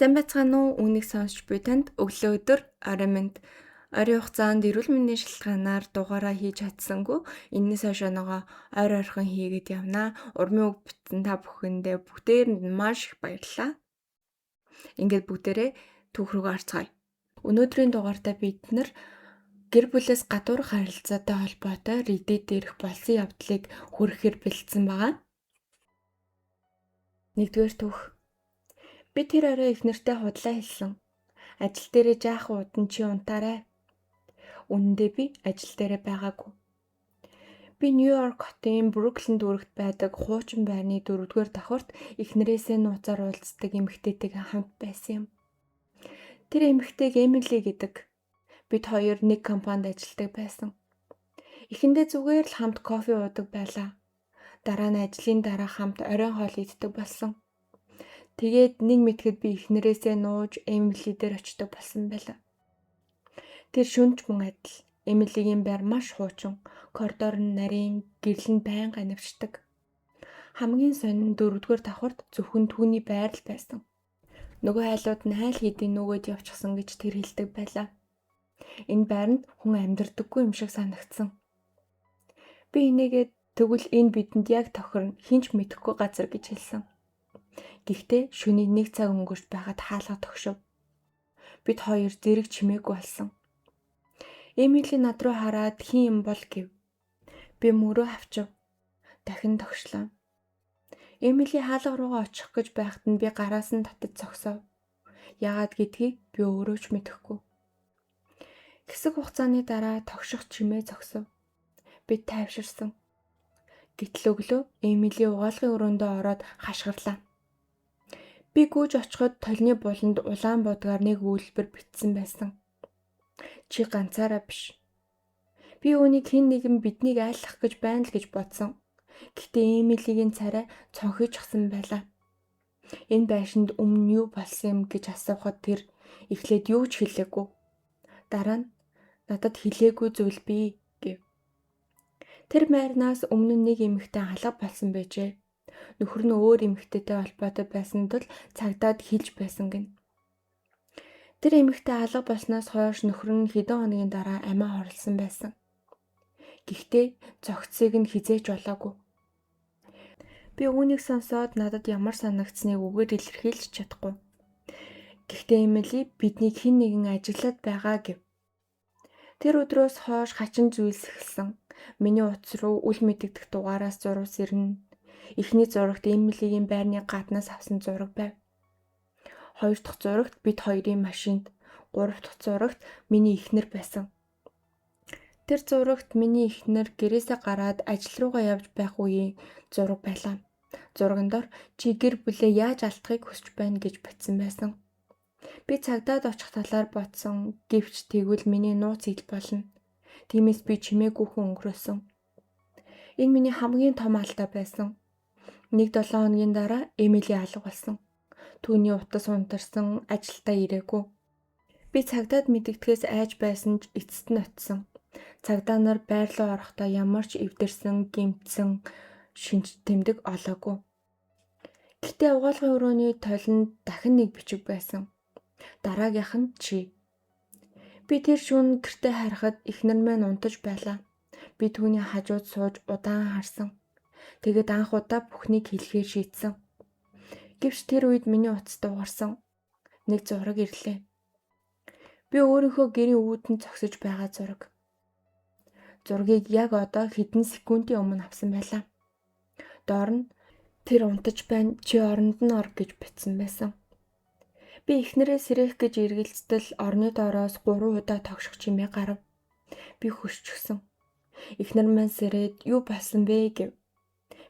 Сайн байцгаана уу? Үүнийг сонсч буй танд өглөө өдөр, орой мэнд. Ойрын хугацаанд эрүүл мэндийн шалтгаанаар дугаараа хийж чадсангүй. Энэнээс хойш оногоо ойр ойрхон хийгээд явнаа. Урмын үг бичсэн та бүхэндээ бүгдээрэнд нь маш их баярлалаа. Ингээд бүгдээрээ түүх рүүгээ орцгоё. Өнөөдрийн дугаартаа бид нар гэр бүлээс гадуурх харилцаатай холбоотой Reddit дээрх болсон явдлыг хүргэхээр бэлдсэн байгаа. Нэгдүгээр түүх. Би тэр орой эхнэртэй худлаа хэлсэн. Ажил дээрээ жаахан удан чи унтаарай. Үнэндээ би ажил дээрээ байгаагүй. Би Нью-Йорк хотын Бруклин дүүрэгт байдаг хуучин байрны 4-р давхарт эхнэрээсээ нууцаар уулздаг эмэгтэйтэйгээ хамт байсан юм. Тэр эмэгтэйг Эмили гэдэг. Бид хоёр нэг компанид ажилладаг байсан. Эхэндээ зүгээр л хамт кофе уудаг байлаа. Дараа нь ажлын дараа хамт оройн хоол иддэг болсон. Тэгээд нэг мэтгэд би эхнэрээсээ нууж Эмили дээр очдог болсон байлаа. Тэр шөнөж мөн адил. Эмилигийн байр маш хуучин. Коридор нь нарийн, гэрэл нь байнга анивчдаг. Хамгийн сонин 4-р давхарт зөвхөн түүний байр л байсан. Нөгөө айлууд нь айл хэдийн нүгэд явчихсан гэж тэр хэлдэг байлаа. Энэ байранд хүн амьдардаггүй юм шиг санагдсан. Би энийгээд тэгвэл энэ бидэнд яг тохирно, хэн ч мэдэхгүй газар гэж хэлсэн. Гэхдээ шөнийн 1 цаг өнгөрч байхад хаалга тогшив. Бид хоёр зэрэг чимээгүй болсон. Эмили над руу хараад хэн юм бол гэв. Би мөрөө авчив. Дахин тогшлоо. Эмили хаалга руугаа очих гэж байхад нь би гараас нь татаж зогсов. Яагаад гэдгийг би өөрөө ч мэдэхгүй. Хэсэг хугацааны дараа тогших чимээ зогсов. Бид тайвширсан. Гэтэл өглөө Эмили угаалгын өрөөндөө ороод хашгирлаа. Би гүйж очиход толны буланд улаан будгаар нэг өгүүлбэр бичсэн байсан. Чи ганцаараа биш. Би үүнийг хэн нэгэн биднийг айлах гэж байна л гэж бодсон. Гэхдээ Эмилигийн царай цонхийчихсан байлаа. Энэ байшинд өмнө юу болсон юм гэж асуухад тэр эхлээд юу ч хэлээгүй. Дараа нь надад хэлээгүй зүйл бий гэв. Тэр байрнаас өмнө нэг эмэгтэй алга болсон байжээ. Нөхөр нь өөр эмэгтэйтэй холбоотой байсан тул цагдаад хэлж байсан гэнэ. Тэр эмэгтэй алга болсноос хойш нөхөр нь хэдэн хоногийн дараа амиа хорлосон байсан. Гэхдээ зохицыг нь хэзээ ч олоогүй. Би үүнийг сонсоод надад ямар санагдсныг үгээр илэрхийлж чадахгүй. Гэхдээ Эмили биднийг хэн нэгэн ажиглаад байгаа гэв. Тэр өдрөөс хойш хачин зүйлс эхэлсэн. Миний утас руу үл мэдэгдэх дугаараас зурвас ирнэ. Эхний зурагт Эмилигийн байрны гаднаас авсан зураг байв. 2 дахь зурагт бид хоёрын машинд, 3 дахь зурагт миний эхнэр байсан. Тэр зурагт миний эхнэр гэрээсээ гараад ажил руугаа явж байх үеийн зураг байлаа. Зурган дор чи гэр бүлээ яаж алдахыг хүсэж байна гэж бичсэн байсан. Би цагдаад очих талаар бодсон, гэвч тэгвэл миний нууц ил болно. Тиймээс би чимээгүйхэн өнгөрөөсөн. Энэ миний хамгийн том алдаа байсан. 1-7 хоногийн дараа Эмили алга болсон. Түүний утас унтарсан, ажилдаа ирээгүй. Би цагдаад мэдэгдэхээс айж байсан ч эцэст нь очсон. Цагдаа нар байр руу орохдоо ямар ч эвдэрсэн, гэмтсэн шинж тэмдэг олоогүй. Гэтэ угаалгын өрөөний толинд дахин нэг бичиг байсан. Дараагийнх нь чи. Би тэр шөнө гэртээ харахад эхнэр маань унтаж байлаа. Би түүний хажууд сууж удаан харсан. Тэгээд анх удаа бүхнийг хэлэхээр шийдсэн. Гэвч тэр үед миний утас дуугарсан. Нэг зураг ирлээ. Би өөрийнхөө гэрийн үүдэнд зогсож байгаа зураг. Зургийг яг одоо хэдэн секундын өмнө авсан байлаа. Доор нь тэр унтаж байна, чи оронд нь ор гэж бичсэн байсан. Би эхнэрээ сэрэх гэж эргэлзтэл орны доороос 3 удаа тогших чимээ гарав. Би хөшчихсөн. Эхнэр маань сэрээд юу болсон бэ гэв.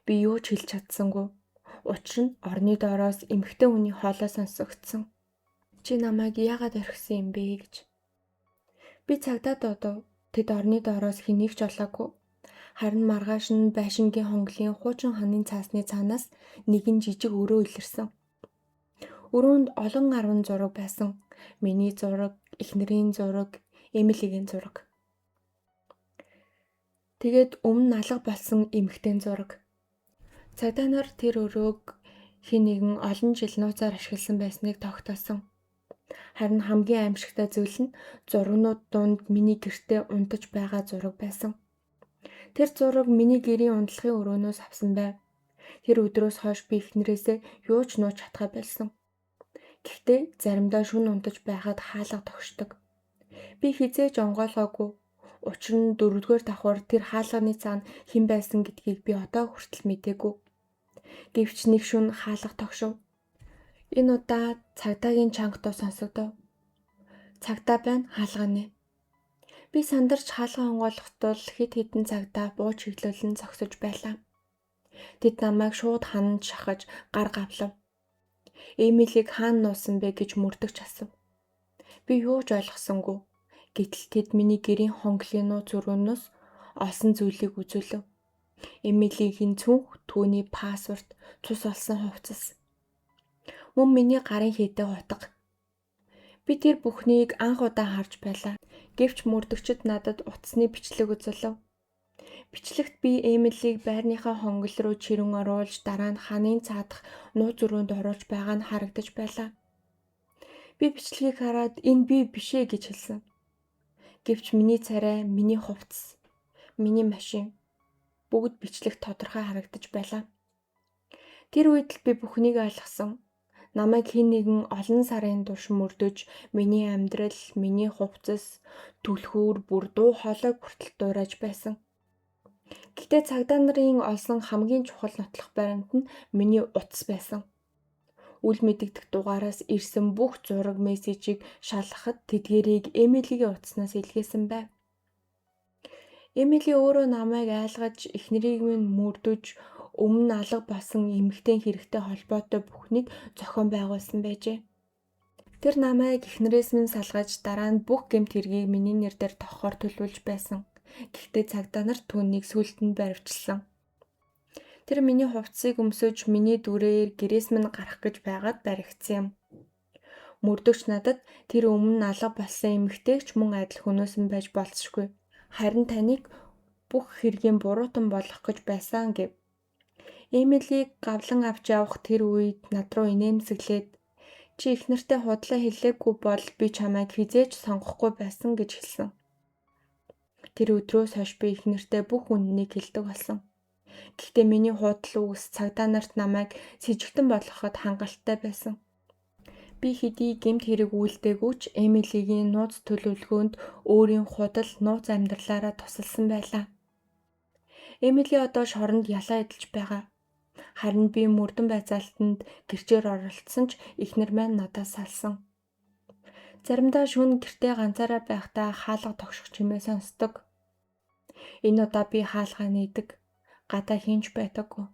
Би юу ч хэлж чадсангүй. Учир нь орны доороос эмэгтэй хүний хоолой сонсогдсон. Чи намайг яагаад орхисон юм бэ гэж. Би цагдаа дуудав. Тэд орны доороос хэнийг ч олоогүй. Харин маргааш нь байшингийн хонглын хуучин ханын цаасны цаанаас нэгэн жижиг өрөө илэрсэн. Өрөөнд олон арван зураг байсан. Миний зураг, эхнэрийн зураг, Эмилигийн зураг. Тэгээд өмнө алга болсон эмэгтэйн зураг. Цагдаа нар тэр өрөөг Хэн нэгэн олон жил нууцаар ашигласан байсныг тогтоосон. Харин хамгийн аимшигтай зүйл нь зургнууд дунд миний гэртээ унтаж байгаа зураг байсан. Тэр зураг миний гэрийн унтлахын өрөөнөөс авсан байв. Тэр өдрөөс хойш би эхнэрээсээ юу ч нууж чадхаа болсон. Гэхдээ заримдаа шөнө унтаж байхад хаалга тогшдог. Би хэзээ ч онгойлгоогүй. Учир нь 4-р давхар тэр хаалганы цаана хэн байсан гэдгийг би одоо хүртэл мдээгүй. Гэвч нэг шөнө хаалга тогшов. Энэ удаа цагдаагийн чанга дуу сонсогдов. Цагдаа байна, хаалганы. Би сандарч хаалга онгойлгох тул хэд хэдэн цагдаа бууж чиглүүлэн зогсож байлаа. Тэд намайг шууд хананд шахаж гар гавлав. Эмилийг хаана нуусан бэ гэж мөрдөгч асуув. Би юу ч ойлгосонгүй. Гэтэл тэд миний гэрийн хонглын нууц өрөөнөөс олсон зүйлийг үзүүлв. Эмилигийн цүнх, түүний паспорт, цус олсон хувцас. Мөн миний гарын хийдэ хутга. Би тэр бүхнийг анх удаа харж байлаа. Гэвч мөрдөгчд надад утасны бичлэг үзүүлв. Бичлэгт би Эмилийг байрныхаа хонгол руу чирэн оруулж дараа нь ханын цаадах нууц өрөөнд оруулж байгаа нь харагдаж байлаа. Би бичлэгийг хараад энэ би биш ээ гэж хэлсэн. Гэвч миний царай, миний хувцас, миний машин бүгд бичлэгт тодорхой харагдаж байлаа. Тэр үед л би бүхнийг ойлгосон. Намайг хэн нэгэн олон сарын турш мөрдөж, миний амьдрал, миний хувцас, түлхүүр бүр дуу хоолойг хүртэл дуурайж байсан. Гэхдээ цагдаа нарын олсон хамгийн чухал нотлох баримт нь миний утас байсан. Үл мэдэгдэх дугаараас ирсэн бүх зураг мессежийг шалгахад тэдгээрийг Эмилигийн утаснаас илгээсэн байв. Эмили өөрөө намайг айлгаж, эхнэрийг минь мөрдөж, өмнө алга болсон эмэгтэй хэрэгтэй холбоотой бүхнийг зохион байгуулсан байжээ. Тэр намайг эхнэрээс минь салгаж, дараа нь бүх гэмт хэргийг миний нэр дээр тохохоор төлөвлөж байсан. Гэхдээ цагдаа нар түүнийг сүүлд нь баривчилсан. Тэр миний хувцсыг өмсөж, миний дүрээр гэрээс минь гарах гэж байгаад баригдсан юм. Мөрдөгч надад тэр өмнө алга болсон эмэгтэйг ч мөн адил хөнөөсөн байж болзошгүй. Харин таныг бүх хэргийн буруутан болгох гэж байсан гэв. Эмилийг гавлан авч явах тэр үед над руу инээмсэглээд чи эхнэртэй худлаа хэлээгүй бол би чамайг хэзээ ч сонгохгүй байсан гэж хэлсэн. Тэр өдрөөс хойш би эхнэртэй бүх үнэнийг хэлдэг болсон. Гэхдээ миний худал үгс цагдаа нарт намайг сэжигтэн болгоход хангалттай байсан. Би хэдий гэмт хэрэг үйлдээгүй ч Эмилигийн нууц төлөвлөгөөнд өөрийн худал нууц амьдралаараа тусалсан байлаа. Эмили одоо шоронд ялаа эдэлж байгаа. Харин би мөрдөн байцаалтанд гэрчээр оролцсон ч эхнэр маань надаас салсан. Заримдаа шөнө гэртээ ганцаараа байхдаа хаалга тогших чимээ сонсдог. Энэ удаа би хаалгаа нээдэг. Гадаа хэн ч байдаггүй.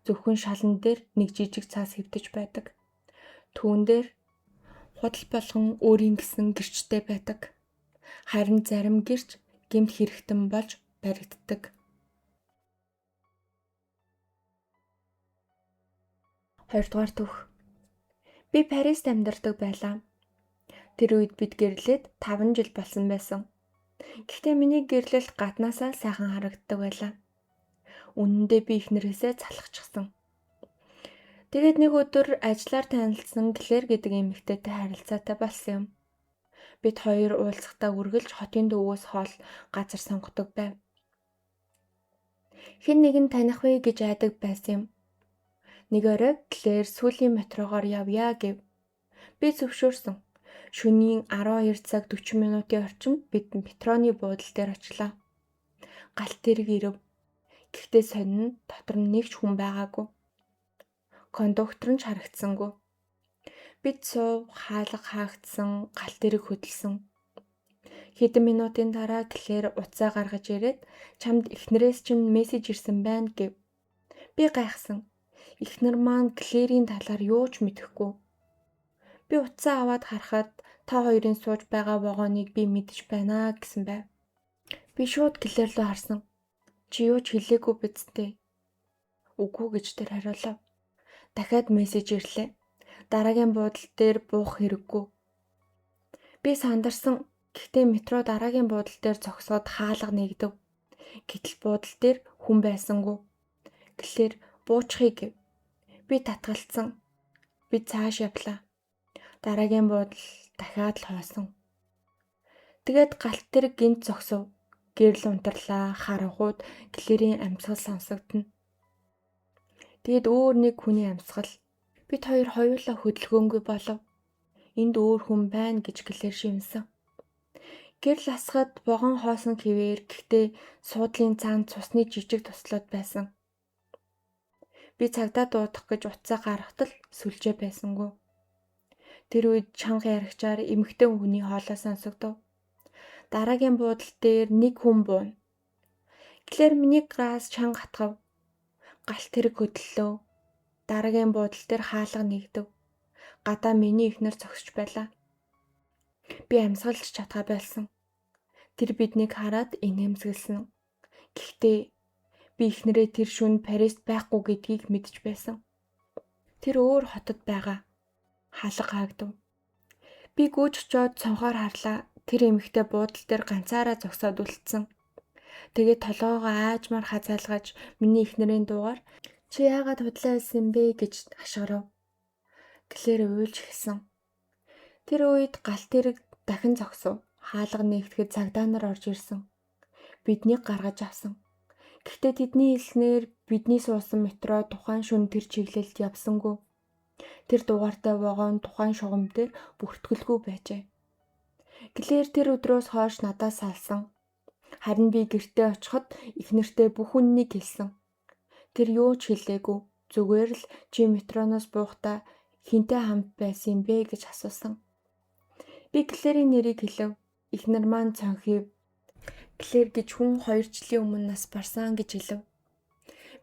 Зөвхөн шалан дээр нэг жижиг цаас хэвтэж байдаг. Түүн дээр худал болгон өөрийн гэсэн гэрчтэй байдаг. Харин зарим гэрч гэмт хэрэгтэн болж баригддаг. Хоёрдугаар түүх. Би Парист амьдардаг байлаа. Тэр үед бид гэрлээд 5 жил болсон байсан. Гэхдээ миний гэрлэл гаднаасаа сайхан харагддаг байлаа. Үнэн дээр би эхнэрээсээ залхчихсан. Тэгээд нэг өдөр ажиллаар танилцсан Клэр гэдэг эмэгтэйтэй харилцаатай болсон юм. Бид хоёр уулзахдаа үргэлж хотын төвөөс хол газар сонгодог байв. Хэн нэгэн таних вэ гэж айдаг байсан юм. Нэг орой Клэр сүүлийн метрогоор явъя гэв. Би зөвшөөрсөн. Шөнийн 12 цаг 40 минутын орчимд бид метроны буудал дээр очлоо. Галт тэрэг ирэв. Гэхдээ сонин нь дотор нь нэг ч хүн байгаагүй. Кондуктор нь ч харагдсангүй. Бид суув, хаалга хаагдсан, галт тэрэг хөдөлсөн. Хэдэн минутын дараа Клэр утсаа гаргаж ирээд чамд эхнэрээс чинь мессеж ирсэн байна гэв. Би гайхсан. Эхнэр маань Клэрийн талаар юу ч мэдэхгүй. Би утсаа аваад харахад та хоёрын сууж байгаа вагоныг би мэдэж байна гэсэн байв. Би шууд Клэр рүү харсан. Чи юу ч хэлээгүй биз дээ? Үгүй гэж тэр хариулав. Дахиад мессеж ирлээ. Дараагийн буудал дээр буух хэрэггүй. Би сандарсан. Гэхдээ метро дараагийн буудал дээр зогсоод хаалга нээгдэв. Гэтэл буудал дээр хүн байсангүй. Клэр буучихъя гэв. Би татгалцсан. Би цааш явлаа. Дараагийн буудал дахиад л хоосон. Тэгээд галт тэрэг гинт зогсов. Гэрэл унтарлаа, харангууд Клэрийн амьсгал сонсогдоно. Тэгээд өөр нэг хүний амьсгал. Бид хоёр хоёулаа хөдөлгөөнгүй болов. Энд өөр хүн байна гэж Клэр шивнэсэн. Гэрэл асахад вагон хоосон хэвээр, гэхдээ суудлын цаана цусны жижиг туслаад байсан. Би цагдаа дуудах гэж утсаа гаргахад л сүлжээ байсангүй. Тэр үед чанга яригчаар эмэгтэй хүний хоолой сонсогдов. Дараагийн буудал дээр нэг хүн бууна. Клэр миний граас чанга хатгав. Галт тэрэг хөдлөлөө. Дараагийн буудал дээр хаалга нэгдэв. Гадаа миний эхнэр зогсож байлаа. Би амьсгалж чадгаа байсан. Тэр биднийг хараад инээмсэглэсэн. Гэхдээ би эхнэрээ тэр шөнө Парист байхгүй гэдгийг мэдэж байсан. Тэр өөр хотод байгаа. Хаалга хаагдав. Би гүйж очиод цонхоор харлаа. Тэр эмэгтэй буудал дээр ганцаараа зогсоод үлдсэн. Тэгээд толгоогоо аажмаар хазаалгаж миний эхнэрийн дуугаар "Чи яагаад худлаа хэлсэн бэ?" гэж хашгирав. Клэр уйлж эхэлсэн. Тэр үед галт тэрэг дахин зогсов. Хаалга нээгдэхэд цагдаа нар орж ирсэн. Биднийг гаргаж авсан. Гэхдээ тэдний хэлснээр бидний суусан метро тухайн шөнө тэр чиглэлд явсангүй. Тэр дугаартай вагон тухайн шугам дээр бүртгэлгүй байжээ. Клэр тэр өдрөөс хойш надаас салсан. Харин би гэртээ очиход эхнэртээ бүх үнэнийг хэлсэн. Тэр юу ч хэлээгүй. Зүгээр л чи метроноос буухдаа хэнтэй хамт байсан юм бэ гэж асуусан. Би Клэрийн нэрийг хэлэв. Эхнэр маань цонхив. Клэр гэж хүн 2 жилийн өмнө нас барсан гэж хэлэв.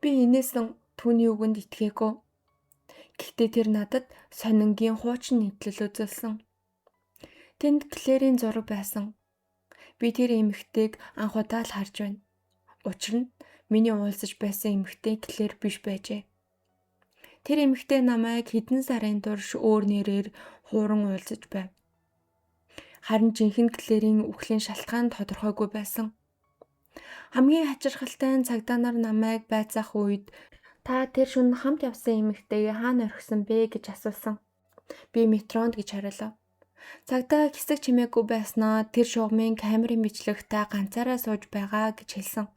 Би инээсэн түүний үгэнд итгээгүй. Гэхдээ тэр надад сонингийн хуучин нийтлэл үзүүлсэн. Тэнд Клэрийн зураг байсан. Би тэр эмэгтэйг анх удаа л харж байна. Учир нь миний уулзаж байсан эмэгтэй Клэр биш байжээ. Тэр эмэгтэй намайг хэдэн сарын турш өөр нэрээр хууран уулзаж байв. Харин жинхэнэ Клэрийн үхлийн шалтгаан тодорхойгүй байсан. Хамгийн хачирхалтай нь цагдаа нар намайг байцаах үед та тэр шөнө хамт явсан эмэгтэйгээ хаана орхисон бэ гэж асуусан. Би метронд гэж хариулав. Цагдаа хэсэг чимээгүй байснаа тэр шугамын камерын бичлэгт та ганцаараа сууж байгаа гэж хэлсэн.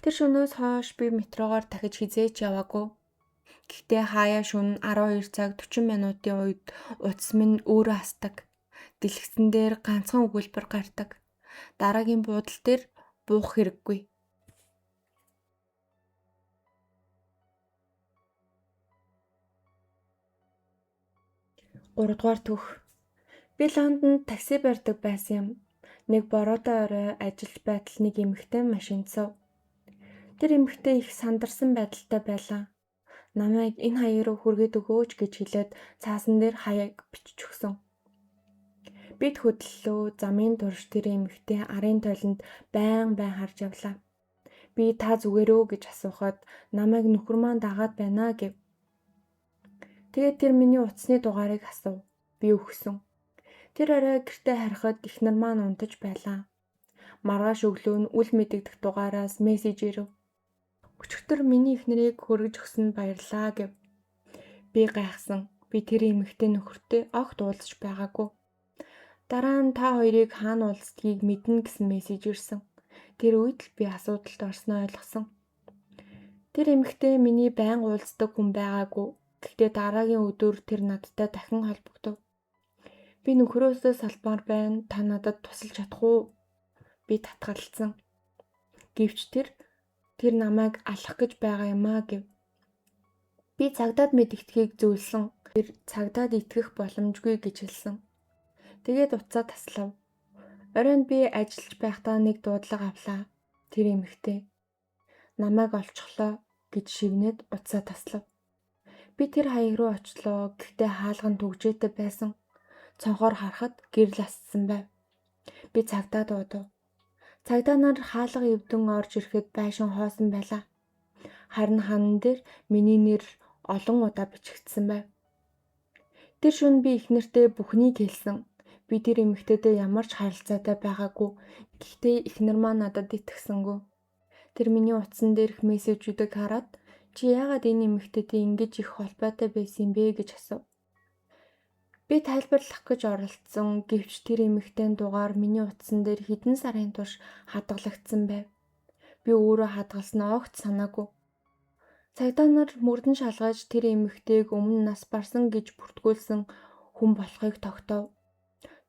Тэр шөнөөс хойш би метрогоор дахиж хэзээ ч яваагүй. Гэхдээ хаяа шөнө 12 цаг 40 минутын үед утас минь өөрөө хасдаг. Дэлгэцэн дээр ганцхан өгүүлбэр гардаг. Дараагийн буудал дээр буух хэрэггүй. Гуравдугаар түүх. Би Лондонд такси барьдаг байсан юм. Нэг бороотой орой ажиллаж байтал нэг эмэгтэй машинд суув. Тэр эмэгтэй их сандарсан байдалтай байлаа. Намайг энэ хаяг руу хүргээд өгөөч гэж хэлээд цаасан дээр хаяг бичиж өгсөн. Бид хөдлөлөө замын турш тэр эмэгтэй арын тойлонд байн байн харж явлаа. Би та зүгээр үү гэж асуухад намайг нөхөр маань дагаад байна гэв. Тэгээд тэр миний утасны дугаарыг асуув. Би өгсөн. Тэр орой гэртээ харихад эхнэр маань унтаж байлаа. Маргааш өглөө нь үл мэдэгдэх дугаараас мессеж ирэв. Өчигдөр миний эхнэрийг хөргөж өгсөнд баярлалаа гэв. Би гайхсан. Би тэр эмэгтэй нөхөртэй огт уулзаж байгаагүй. Дараа нь та хоёрыг хаана уулздгийг мэднэ гэсэн мессеж ирсэн. Тэр үед л би асуудалд орсноо ойлгосон. Тэр эмэгтэй миний байнга уулздаг хүн байгаагүй. Гэхдээ дараагийн өдөр тэр надтай дахин холбогдов. Би нөхрөөсөө салбаар байна. Та надад тусалж чадах уу? Би татгалцсан. Гэвч тэр намайг алах гэж байгаа юм аа гэв. Би цагдаад мэдэгдэхийг зөвлөсөн. Тэр цагдаад итгэх боломжгүй гэж хэлсэн. Тэгээд утсаа таслав. Оройн би ажиллаж байхдаа нэг дуудлага авлаа. Тэр эмэгтэй намайг олчихлоо гэж шивнээд утсаа таслав. Би тэр хаяг руу очлоо. Гэхдээ хаалга нь түгжээтэй байсан. Цонхоор харахад гэрэл ассан байв. Би цагдаа дуудав. Цагдаа нар хаалга эвдэн орж ирэхэд байшин хоосон байлаа. Харин ханан дээр миний нэр олон удаа бичигдсэн байв. Тэр шөнө би эхнэртээ бүхнийг хэлсэн. Би тэр эмэгтэйдээ ямар ч харилцаатай байгаагүй. Гэхдээ эхнэр маань надад итгэсэнгүй. Тэр миний утсан дээрх мессежүүдийг хараад Чи яагаад энэ эмэгтэйтэй ингэж их холбоотой байсан юм бэ гэж асуув. Би тайлбарлах гэж оролдсон, гэвч тэр эмэгтэйн дугаар миний утсан дээр хэдэн сарын турш хадгалагдсан байв. Би өөрөө хадгалсан огт санаагүй. Цагдаа нар мөрдөн шалгаж тэр эмэгтэйг өмнө нас барсан гэж бүртгүүлсэн хүн болохыг тогтоов.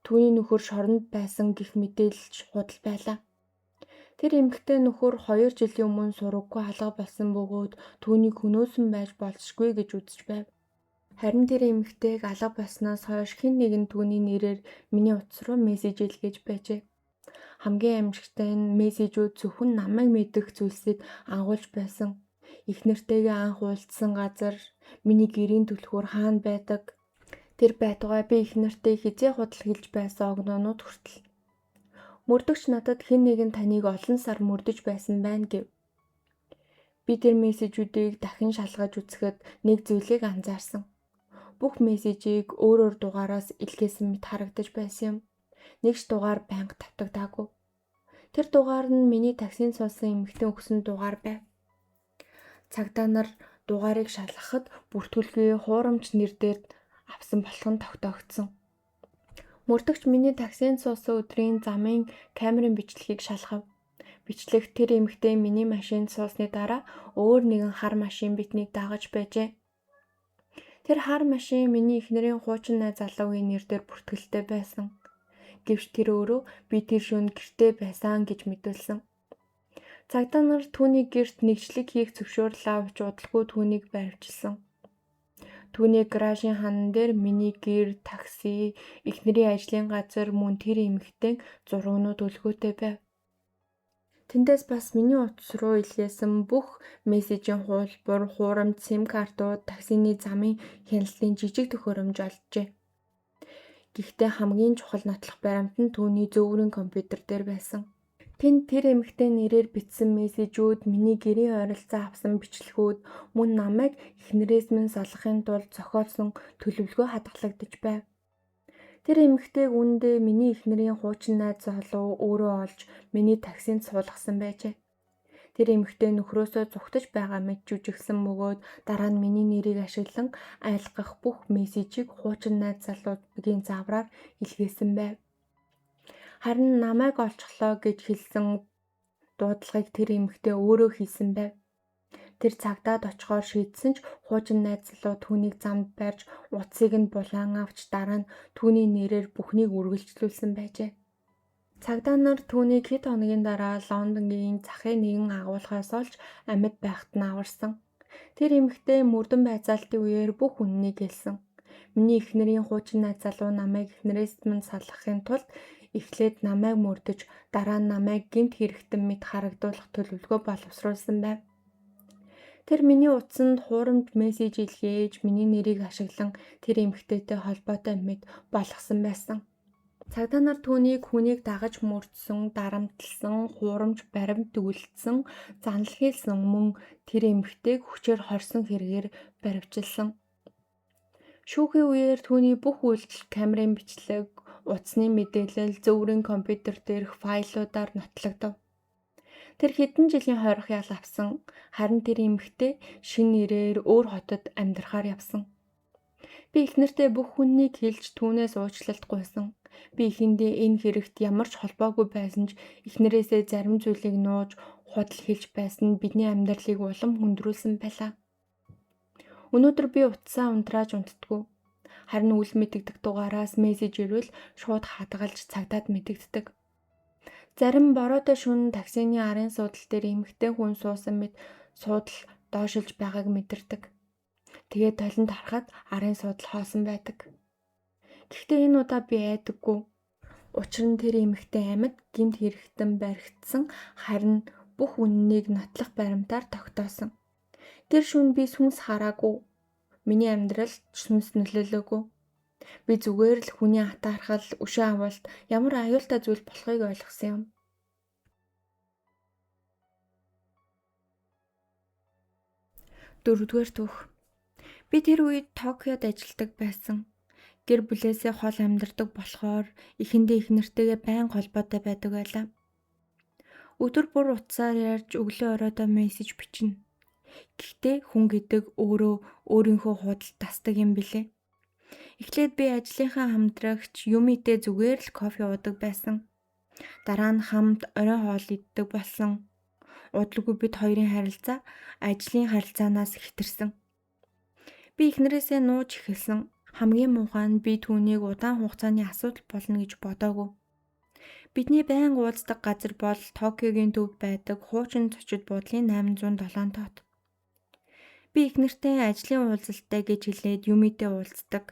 Түүний нөхөр шоронд байсан гэх мэдээлэлч худал байлаа. Тэр эмэгтэй нөхөр 2 жилийн өмнө сураггүй алга болсон бөгөөд түүнийг хөнөөсөн байж болзошгүй гэж үзэж байв. Харин тэр эмэгтэйг алга болсноос хойш хэн нэгэн түүний нэрээр миний утас руу мессеж илгээж байжээ. Хамгийн аимшигтай нь мессежүүд зөвхөн намайг мэдэх зүйлсийг агуулж байсан. Эхнэртэйгээ анх уулзсан газар, миний гэрийн түлхүүр хаана байдаг. Тэр байтугай би эхнэртэй хэзээ худал хэлж байсан огноонууд хүртэл. Мөрдөгч надад хэн нэгэн таныг олон сар мөрдөж байсан байна гэв. Би тэр мессежүүдийг дахин шалгаж үзэхэд нэг зүйлийг анзаарсан. Бүх мессежийг өөр өөр дугаараас илгээсэн мэт харагдаж байсан юм. Нэг ч дугаар байнга тавтагдаагүй. Тэр дугаар нь миний таксинд суусан эмэгтэй өгсөн дугаар байв. Цагдаа нар дугаарыг шалгахад бүртгүүлгүй хуурамч нэр дээр авсан болох нь тогтоогдсон. Мөрдөгч миний таксинд суусан өдрийн замын камерын бичлэгийг шалгав. Бичлэгт тэр эмэгтэй миний машинд суусны дараа өөр нэгэн хар машин биднийг дагаж байжээ. Тэр хар машин миний эхнэрийн хуучин найз залуугийн нэр дээр бүртгэлтэй байсан. Гэвч тэр өөрөө би тэр шөнө гэртээ байсан гэж мэдүүлсэн. Цагдаа нар түүний гэрт нэгжлэг хийх зөвшөөрөл авч удалгүй түүнийг баривчилсан. Түүний гаражийн ханан дээр миний гэр, такси, эхнэрийн ажлын газар мөн тэр эмэгтэйн зургнууд өлгөөтэй байв. Тэндээс бас миний утас руу илгээсэн бүх мессежийн хуулбар, хуурамч сим картууд, таксины замын хяналтын жижиг төхөөрөмж олджээ. Гэхдээ хамгийн чухал нотлох баримт нь түүний зөөврийн компьютер дээр байсан. Тэнд тэр эмэгтэй нэрээр бичсэн мессежүүд, миний гэрийн ойролцоо авсан бичлэгүүд, мөн намайг эхнэрээс минь салгахын тулд зохиолсон төлөвлөгөө хадгалагдаж байв. Тэр эмэгтэйг үүндээ миний эхнэрийн хуучин найз залуу өөрөө олж миний таксинд суулгасан байжээ. Тэр эмэгтэй нөхрөөсөө зугтаж байгаа мэт жүжиглэсэн бөгөөд дараа нь миний нэрийг ашиглан айлгах бүх мессежийг хуучин найз залуугийн заавраар илгээсэн байв. Харин намайг олчихлоо гэж хэлсэн дуудлагыг тэр эмэгтэй өөрөө хийсэн байв. Тэр цагдаад очихоор шийдсэн ч хуучин найз залуу түүнийг замд барьж утсыг нь булаан авч дараа нь түүний нэрээр бүхнийг үргэлжлүүлсэн байжээ. Цагдаа нар түүнийг хэд хоногийн дараа Лондонгийн захын нэгэн агуулгаас олж амьд байхад нь аварсан. Тэр эмэгтэй мөрдөн байцаалтын үеэр бүх үнэнийг хэлсэн. Миний эхнэрийн хуучин найз залуу намайг эхнэрээс минь салгахын тулд эхлээд намайг мөрдөж дараа нь намайг гэмт хэрэгтэн мэт харагдуулах төлөвлөгөө боловсруулсан байв. Тэр миний утсанд хуурамч мессеж илгээж миний нэрийг ашиглан тэр эмэгтэйтэй холбоотой мэт болгосон байсан. Цагдаа нар түүнийг хүнийг дагаж мөрдсөн, дарамтлсан, хуурамч баримт үлдсэн, занал хийлсэн мөн тэр эмэгтэйг хүчээр хорсон хэрэгээр баривчилсан. Шүүхийн үеэр түүний бүх үйлдэл камерын бичлэг, утасны мэдээлэл, зөөврийн компьютер дээрх файлуудаар нотлогдов. Тэр хэдэн жилийн хойрох ял авсан. Харин тэр эмэгтэй шинэ нэрээр өөр хотод амьдрахаар явсан. Би эхнэртээ бүх хүннийг хэлж түүнээс уучлалт гуйсан. Би эхэндээ энэ хэрэгт ямар ч холбоогүй байсан ч эхнэрээсээ зарим зүйлийг нууж худал хэлж байсан нь бидний амьдралыг улам хүндрүүлсэн байлаа. Өнөөдөр би утсаа унтрааж унтдаггүй. Харин үл мэдэгдэх дугаараас мессеж ирвэл шууд хадгалж цагдаад мэдэгддэг. Зарим бороотой шөнө таксины арын суудал дээр эмэгтэй хүн суусан мэт суудал доошилж байгааг мэдэрдэг. Тэгээд толинд харахад арын суудал хоосон байдаг. Гэхдээ энэ удаа би айдаггүй. Учир нь тэр эмэгтэй амьд гэмт хэрэгтэн баригдсан, харин бүх үнэнийг нотлох баримтаар тогтоосон. Тэр шөнө би сүнс хараагүй. Миний амьдралд сүнс нөлөөлөөгүй. Би зүгээр л хүний атаархал, өшөө авалт ямар аюултай зүйл болохыг ойлгосон юм. Дөрөвдүгээр түүх. Би тэр үед Токиод ажилладаг байсан. Гэр бүлээсээ хол амьдардаг болохоор эхэндээ эхнэртэйгээ байнга холбоотой байдаг байлаа. Өдөр бүр утсаар ярьж өглөө оройдоо мессеж бичнэ. Гэхдээ хүн гэдэг өөрөө өөрийнхөө худал тасдаг юм билээ. Эхлээд би ажлынхаа хамтрагч Юмитэй зүгээр л кофе уудаг байсан. Дараа нь хамт орой хоол иддэг болсон. Удалгүй бид хоёрын харилцаа ажлын харилцаанаас хэтэрсэн. Би эхнэрээсээ нууж эхэлсэн. Хамгийн муухай нь би түүнийг удаан хугацааны асуудал болно гэж бодоогүй. Бидний байнга уулздаг газар бол Токиогийн төвд байдаг хуучин зочид буудлын 807 тоот. Би эхнэртэй ажлын уулзалттай гэж хэлээд Юмитэй уулздаг.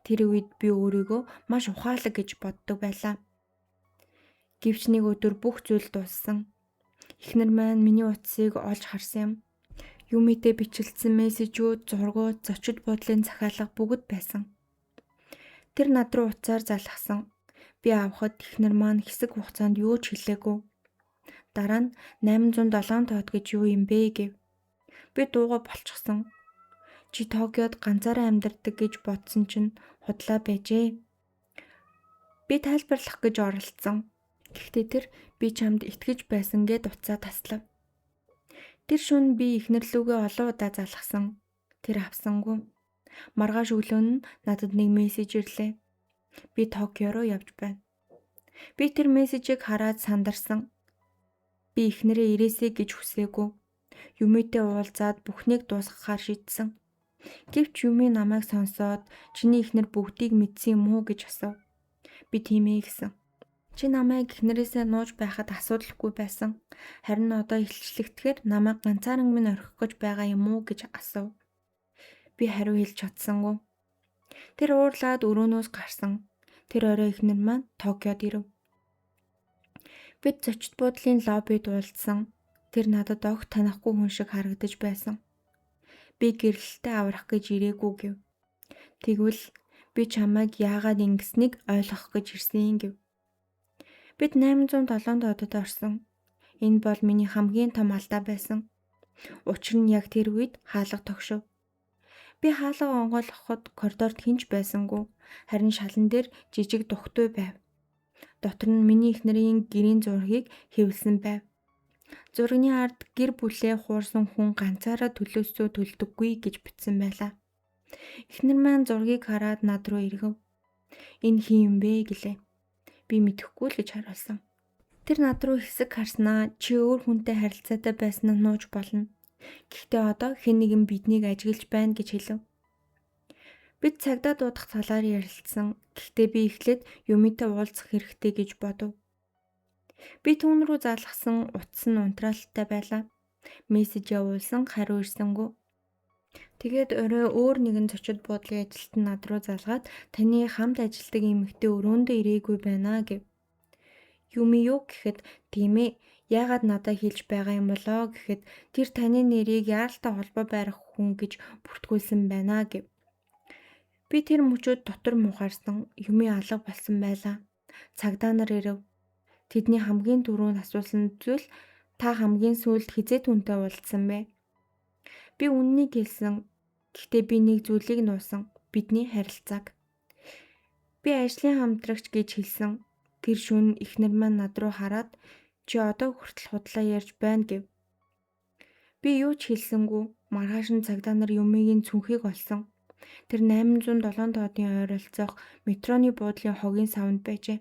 Тэр үед би өөрийгөө маш ухаалаг гэж боддог байлаа. Гэвч нэг өдөр бүх зүйл дууссан. Эхнэр маань миний утсыг олж харсан юм. Юмитэй бичилдсэн мессежүүд, зургууд, зочид буудлын захиалга бүгд байсан. Тэр над руу утсаар залгасан. Би авахад эхнэр маань хэсэг хугацаанд юу ч хэлээгүй. Дараа нь 807 тоот гэж юу юм бэ гэв. Би дуугүй болчихсон. Чи Токиод ганцаараа амьдардаг гэж бодсон чинь худлаа байжээ. Би тайлбарлах гэж оролдсон. Гэхдээ тэр би чамд итгэж байсан гэд утсаа таслав. Тэр шөнө би эхнэр лүүгээ олон удаа залгасан. Тэр авсангүй. Маргааш өглөө нь надад нэг мессеж ирлээ. Би Токио руу явж байна. Би тэр мессежийг хараад сандарсан. Би эхнэрээ ирээсэй гэж хүсээгүй. Юмитэй уулзаад бүхнийг дуусгахаар шийдсэн. Гэвч Юми намайг сонсоод чиний эхнэр бүгдийг мэдсэн юм уу гэж асуув. Би тийм ээ гэсэн. Чи намайг эхнэрээсээ нууж байхад асуудалгүй байсан. Харин одоо илчлэгдэхээр намайг ганцааран минь орхих гэж байгаа юм уу гэж асуув. Би хариу хэлж чадсангүй. Тэр уурлаад өрөөнөөс гарсан. Тэр орой эхнэр маань Токиод ирэв. Бид зочид буудлын лоббид уулзсан. Тэр надад огт танихгүй хүн шиг харагдаж байсан. Би гэрэлтэй аврах гэж ирээгүй гэв. Тэгвэл би чамайг яагаад ингэснийг ойлгох гэж ирсэн гэв. Бид 807 тоодод орсон. Энэ бол миний хамгийн том алдаа байсан. Учир нь яг тэр үед хаалга тогшов. Би хаалга онгойлгоход коридорт хэн ч байсангүй. Харин шалан дээр жижиг дугтуй байв. Дотор нь миний эхнэрийн гэрийн зургийг хэвлэсэн байв. Зургийн ард гэр бүлээ хуурсан хүн ганцаараа төлөөсөө төлдөггүй гэж бичсэн байлаа. Эхнэр маань зургийг хараад над руу эргэв. Энэ хэн юм бэ гэлээ. Би мэдэхгүй л гэж хариулсан. Тэр над руу хэсэг харснаа чи өөр хүнтэй харилцаатай байсан нь нууж болно. Гэхдээ одоо хэн нэгэн биднийг ажиглаж байна гэж хэлэв. Бид цагдаа дуудах талаар ярилцсан. Гэхдээ би эхлээд Юмитэй уулзах хэрэгтэй гэж бодов. Би түүн рүү залгасан утас нь унтраалтай байлаа. Мессеж явуулсан хариу ирсэнгүй. Тэгээд орой өөр нэгэн зочид буудлын ажилтан над руу залгаад таны хамт ажилладаг эмэгтэй өрөөндөө ирээгүй байна гэв. Юми юу гэхэд тийм ээ яагаад надад хэлж байгаа юм болоо гэхэд тэр таны нэрийг яаралтай холбоо барих хүн гэж бүртгүүлсэн байна гэв. Би тэр мөчөөд дотор мухаарсан Юми алга болсон байлаа. Цагдаа нар ирэв. Тэдний хамгийн түрүүнд асуусан зүйл та хамгийн сүүлд хэзээ түүнтэй уулзсан бэ? Би үнэнийг хэлсэн. Гэхдээ би нэг зүйлийг нуусан. Бидний харилцааг. Би ажлын хамтрагч гэж хэлсэн. Тэр шөнө эхнэр маань над руу хараад чи одоо хүртэл худлаа ярьж байна гэв. Би юу ч хэлсэнгүй. Маргааш нь цагдаа нар Юмигийн цүнхийг олсон. Тэр 807 тоодын ойролцоох метроны буудлын хогийн савнд байжээ.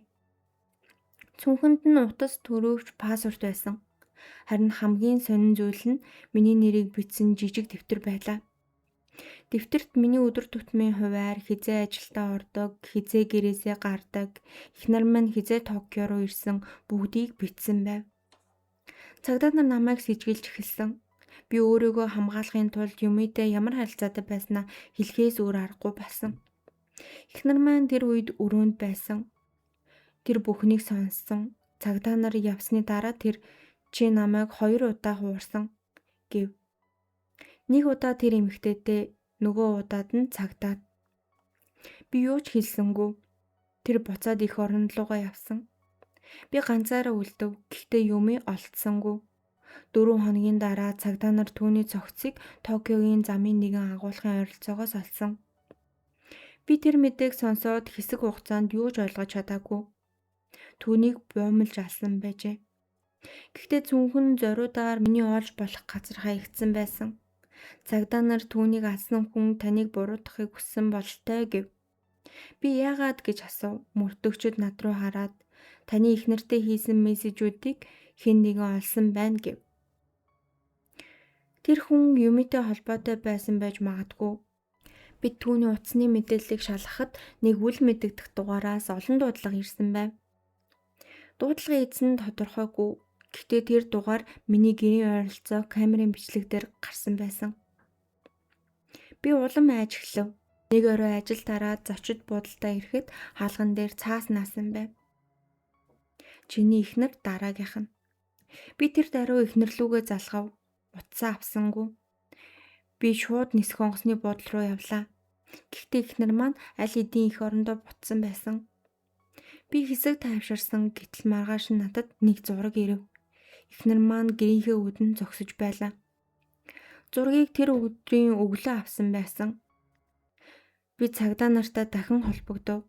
Цүнхэнд нь утас төрөвч паспорт байсан. Харин хамгийн сонин зүйл нь миний нэрийг бичсэн жижиг дэвтэр байлаа. Дэвтэрт миний өдөр тутмын хувиар хэзээ ажилдаа ордог, хэзээ гэрээсээ гардаг, эхнэр маань хэзээ Токио руу ирсэн бүгдийг бичсэн байв. Цагдаа нар намайг сэжиглэж эхэлсэн. Би өөрийгөө хамгаалахын тулд Юмитэй ямар харилцаатай байснаа хэлэхээс өөр аргагүй болсон. Эхнэр маань тэр үед өрөөнд байсан. Тэр бүхнийг сонссон. Цагдаа нар явсны дараа тэр чи намайг 2 удаа хуурсан гэв. Нэг удаа тэр эмэгтэйтэй, нөгөө удаад нь цагдаад. Би юу ч хэлсэнгүй. Тэр буцаад их орон руугаа явсан. Би ганцаараа үлдэв. Гэхдээ Юми олдсонгүй. 4 хоногийн дараа цагдаа нар түүний цогцыг Токиогийн замын нэгэн агуулгын ойролцоогоос олсон. Би тэр мэдээг сонсоод хэсэг хугацаанд юу ч ойлгож чадаагүй. Түүнийг буумлж алсан байжээ. Гэхдээ цүнхэн зориудаар миний олж болох газар хаягдсан байсан. Цагдаа нар түүнийг алсан хүн таныг буруутгахыг хүссэн бололтой гэв. Би яагаад гэж асуув. Мөрдөгчд над руу хараад таны эхнэртэй хийсэн мессежүүдийг хэн нэгэн олсон байна гэв. Тэр хүн Юмитэй холбоотой байсан байж магадгүй. Бид түүний утасны мэдээллийг шалгахад нэг үл мэдэгдэх дугаараас олон дуудлага ирсэн байв. Дуудлагын эзэн нь тодорхойгүй. Гэхдээ тэр дугаар миний гэрийн ойролцоо камерын бичлэг дээр гарсан байсан. Би улам айж эхлэв. Нэг орой ажил тараад зочид буудалдаа ирэхэд хаалган дээр цаас наасан байв. Чиний эхнэр дараагийнх нь. Би тэр даруй эхнэр лүүгээ залгав. Утсаа авсангүй. Би шууд нисэх онгоцны буудлын руу явлаа. Гэхдээ эхнэр маань аль хэдийн эх орондоо буцсан байсан. Би хэсэг тайвширсан, гэтэл маргааш нь надад нэг зураг ирэв. Эхнэр маань гэрийнхээ үүдэн зогсож байлаа. Зургийг тэр өдрийн өглөө авсан байсан. Би цагдаа нартай дахин холбогдов.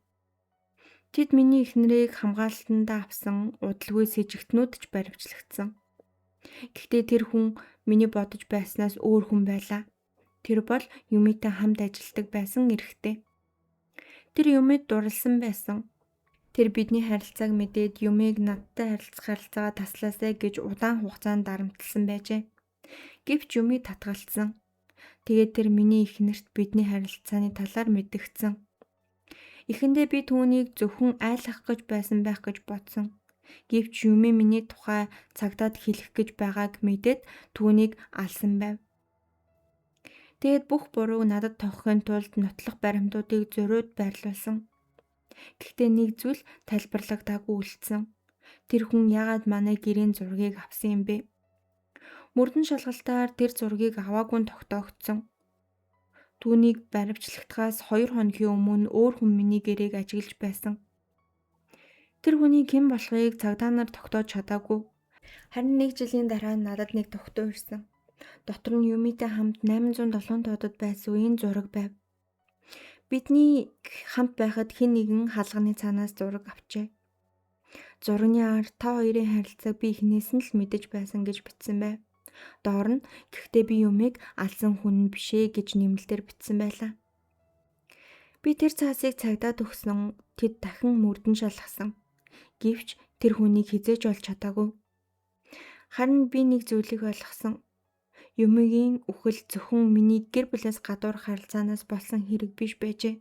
Тэд миний эхнэрийг хамгаалтандаа авсан удалгүй сэжигтнүүд ч баривчлагдсан. Гэхдээ тэр хүн миний бодож байснаас өөр хүн байлаа. Тэр бол Юмитэй хамт ажилладаг байсан эрэгтэй. Тэр Юмид дурлсан байсан. Тэр бидний харилцааг мэдээд Юмиг надтай харилцах харилцаагаа таслаасай гэж удаан хугацаанд дарамтлсан байжээ. Гэвч Юми татгалцсан. Тэгээд тэр миний эхнэрт бидний харилцааны талаар мэдэгдсэн. Эхэндээ би түүнийг зөвхөн айлгах гэж байсан байх гэж бодсон. Гэвч Юми миний тухай цагдаад хэлэх гэж байгааг мэдээд түүнийг алсан байв. Тэгээд бүх бурууг надад тохихын тулд нотлох баримтуудыг зурууд байрлуулсан. Гэхдээ нэг зүйл тайлбарлагдаагүй үлдсэн. Тэр хүн яагаад манай гэрийн зургийг авсан юм бэ? Мөрдөн шалгалтаар тэр зургийг аваагүй нь тогтоогдсон. Түүнийг баривчлагдахаас 2 хоногийн өмнө өөр хүн миний гэрээг ажиглаж байсан. Тэр хүний хэн болохыг цагдаа нар тогтоож чадаагүй. Харин нэг жилийн дараа надад нэг тогтоо ирсэн. Дотор нь Юмитэй хамт 807 тоодод байсан үеийн зураг байв. Бидний хамт байхад хэн нэгэн хаалганы цаанаас зураг авчээ. Зургийн ар та хоёрын харилцааг би эхнээс нь л мэдэж байсан гэж бичсэн байв. Доор нь гэхдээ би Юмиг алсан хүн биш ээ гэж нэмэлтээр бичсэн байлаа. Би тэр цаасыг цагдаад өгсөн. Тэд дахин мөрдөн шалгасан. Гэвч тэр хүнийг хэзээ ч олж чадаагүй. Харин би нэг зүйлийг ойлгосон. Юмигийн үхэл зөвхөн миний гэр бүлээс гадуур харилцаанаас болсон хэрэг биш байжээ.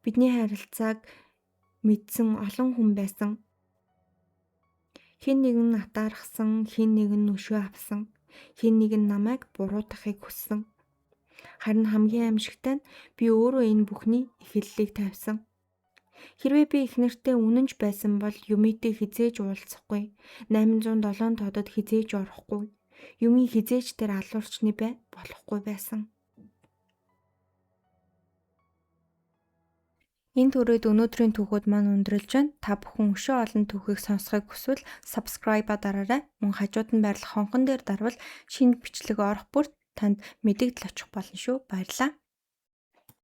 Бидний харилцааг мэдсэн олон хүн байсан. Хэн нэгэн атаархсан, хэн нэгэн өшөө авсан, хэн нэгэн намайг буруутгахыг хүссэн. Харин хамгийн аимшигтай нь би өөрөө энэ бүхний эхэллийг тавьсан. Хэрвээ би эхнэртэй үнэнч байсан бол Юмитэй хэзээ ч уулзахгүй, 807 тоодод хэзээ ч орохгүй, Юми хэзээ ч тэр алуурчны бай болохгүй байсан. Энэ түрээд өнөөдрийн түүхүүд маань өндөрлөж байна. Та бүхэн өшөө олон түүхийг сонсохыг хүсвэл subscribe-а дараарай. Мөн хажууд нь байрлах хонхон дээр дарвал шинэ бичлэг орох бүрт танд мэдэгдэл очих болно шүү. Баярлалаа.